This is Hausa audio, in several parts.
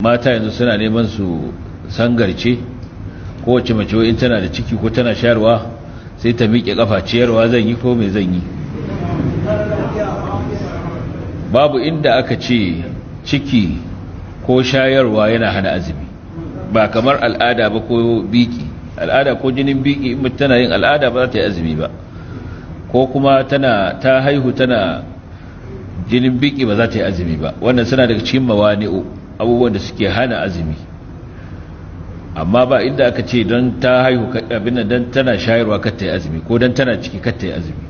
Mata yanzu suna neman su sangarce, kowace mace in tana da ciki ko tana shayarwa sai ta miƙe ƙafa, ciyarwa zan yi ko me zan yi? Babu inda aka ce ciki ko shayarwa yana hana azumi, ba kamar al'ada ba ko biki. Al'ada ko jinin biki, in tana yin al'ada ba za ta yi azumi ba, ko kuma tana ta haihu tana jinin biki ba za ta yi azumi ba. Wannan suna daga cikin mawani'u, abubuwan da suke hana azumi. Amma ba inda aka ce don ta haihu abin nan, don tana shayarwa kar ta yi azumi, ko don tana ciki kar ta yi azumi.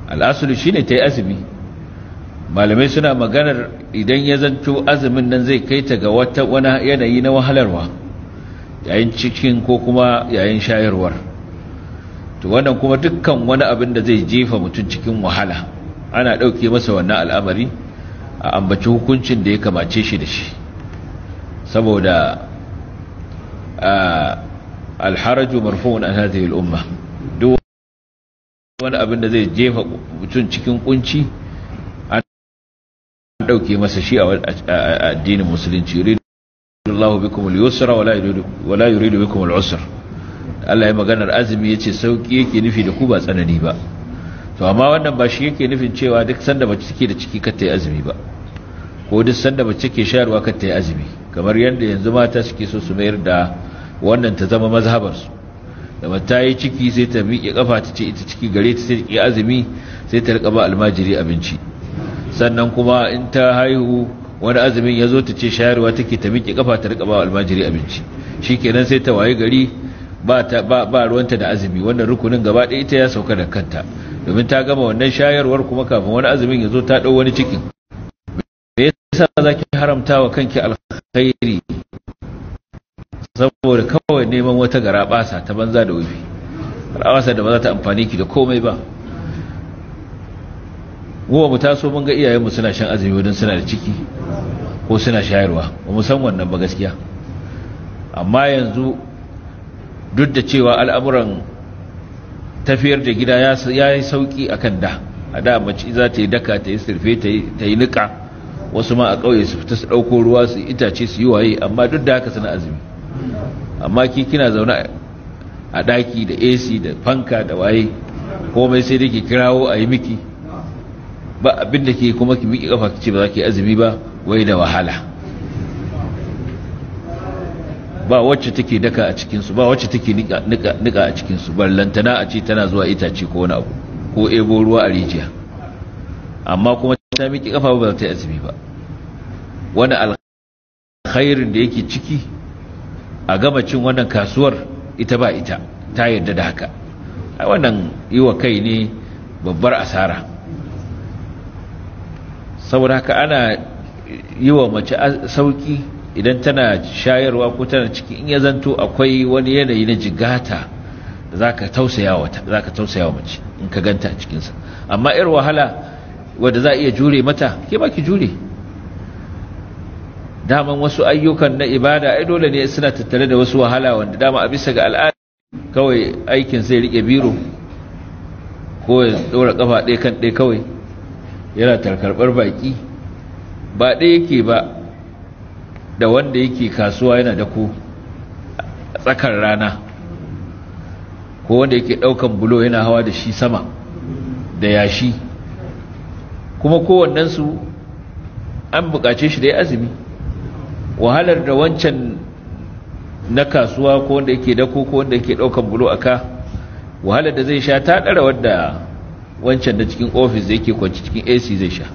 Al'asulu shine ta yi azumi. Malamai suna maganar idan ya zanto azumin nan zai kai ta ga wata wani yanayi na wahalarwa yayin cikin ko kuma yayin shayarwar, to wannan kuma dukkan wani abin da zai jefa mutum cikin wahala ana ɗauke masa wannan al'amari, a ambaci hukuncin da ya kamace shi da shi. Saboda alharaju marfu'un an hadhihi al'umma, duk wani abin da zai jefa mutum cikin kunci an ɗauke masa shi a addinin musulunci. Yuridu Allahu bikum al-yusra wala yuridu bikum al-usra. Allah ya maganar azumi yace sauki yake nufi da ku, ba tsanani ba. To amma wannan ba shi yake nufin cewa duk sanda mace take da ciki kar ta yi azumi ba, ko duk sanda mace ke shayarwa kar ta yi azumi, kamar yadda yanzu mata suke so su mayar da wannan ta zama mazhabar su. Da mace ta yi ciki sai ta miƙe kafa ta ce ita ciki gare ta, sai ta azumi, sai ta rika ba almajiri abinci. Sannan kuma in ta haihu wani azumin ya zo ta ce shayarwa take, ta miƙe kafa ta rika ba almajiri abinci. Shikenan sai ta waye gari ba ta ba ruwanta da azumi. Wannan rukunin gaba ɗaya ita ya sauka da kanta, domin ta gama wannan shayarwar, kuma kafin wani azumin ya zo ta ɗau wani cikin. Me yasa zaki haramta wa kanki alkhairi saboda kawai neman wata garabasa ta banza da wufi, garabasa da ba za ta amfani ki da komai ba? Mu mu taso mun ga iyayenmu suna shan azumi wajen suna da ciki ko suna shayarwa, ba mu san wannan ba gaskiya. Amma yanzu duk da cewa al'amuran tafiyar da gida ya yi sauki akan da, a da mace za ta yi daka, ta yi sirfe, ta yi niƙa, wasu ma a ƙauye su fita su ɗauko ruwa, su itace, su yi waye, amma duk da haka suna azumi. Amma ki kina zaune a ɗaki da AC da fanka da waye, komai sai dai ki kirawo a yi miki, ba abin da ke kuma ki miƙe ƙafa ki ce ba za ki azumi ba, wai da wahala. Ba wacce take daka a cikinsu, ba wacce take nika a cikinsu, ballantana a ce tana zuwa itace ko wani abu ko ebo ruwa a rijiya, amma kuma ta miƙe ƙafa ba za ta yi azumi ba. Wani alkhairin da yake ciki a gama cin wannan kasuwar ita ba ita ta yarda da haka. Ai wannan yi wa kai ne babbar asara. Saboda haka ana yi wa mace sauki idan tana shayarwa ko tana ciki, in ya zanto akwai wani yanayi na jigata da zaka tausaya wa zaka tausaya wa mace in ka ganta a cikinsa. Amma ir wahala wanda za a iya jure mata, ke ba ki jure. Daman wasu ayyukan na ibada ai dole ne suna tattare da wasu wahala, wanda dama a bisa ga al'ada kawai aikin sai rike biro ko ya dora kafa ɗaya kan ɗaya kawai yana tarkarbar baki, ba ɗaya yake ba da wanda yake kasuwa yana dako a tsakar rana, ko wanda yake ɗaukan bulo yana hawa da shi sama da yashi. Kuma kowannensu an buƙace shi da ya azumi. Wahalar da wancan na kasuwa ko wanda yake dako ko wanda yake ɗaukan bulo a ka, wahalar da zai sha ta ɗara wadda wancan da cikin ofis da yake kwanci cikin AC zai sha.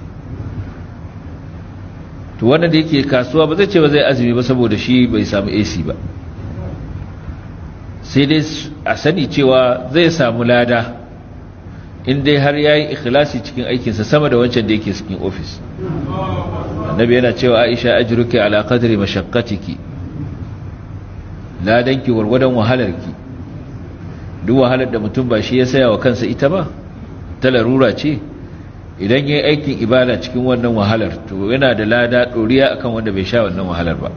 To wannan da yake kasuwa ba zai ce ba zai azumi ba saboda shi bai samu AC ba, sai dai a sani cewa zai samu lada in dai har yayi ikhlasi cikin aikinsa sama da wancan da yake cikin ofis. Annabi yana cewa Aisha, ajruki ala qadri mashaqqatiki, ladanki gwargwadon wahalarki. Duk wahalar da mutum ba shi ya saya wa kansa ita ba, ta larura ce, idan yayi aikin ibada cikin wannan wahalar to yana da lada doriya akan wanda bai sha wannan wahalar ba.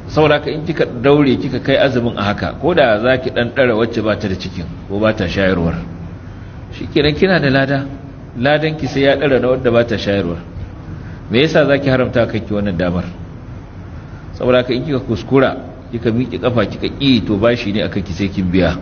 Saboda haka in kika daure kika kai azumin a haka, ko da zaki dan dara wacce ba ta da cikin ko ba ta shayarwar, shikenan kina da lada, ladan ki sai ya dara na wanda ba ta shayarwar. Me yasa zaki haramta kanki wannan damar? Saboda ka in kika kuskura kika miƙe kafa kika ƙi, to bashi ne akan ki, sai kin biya.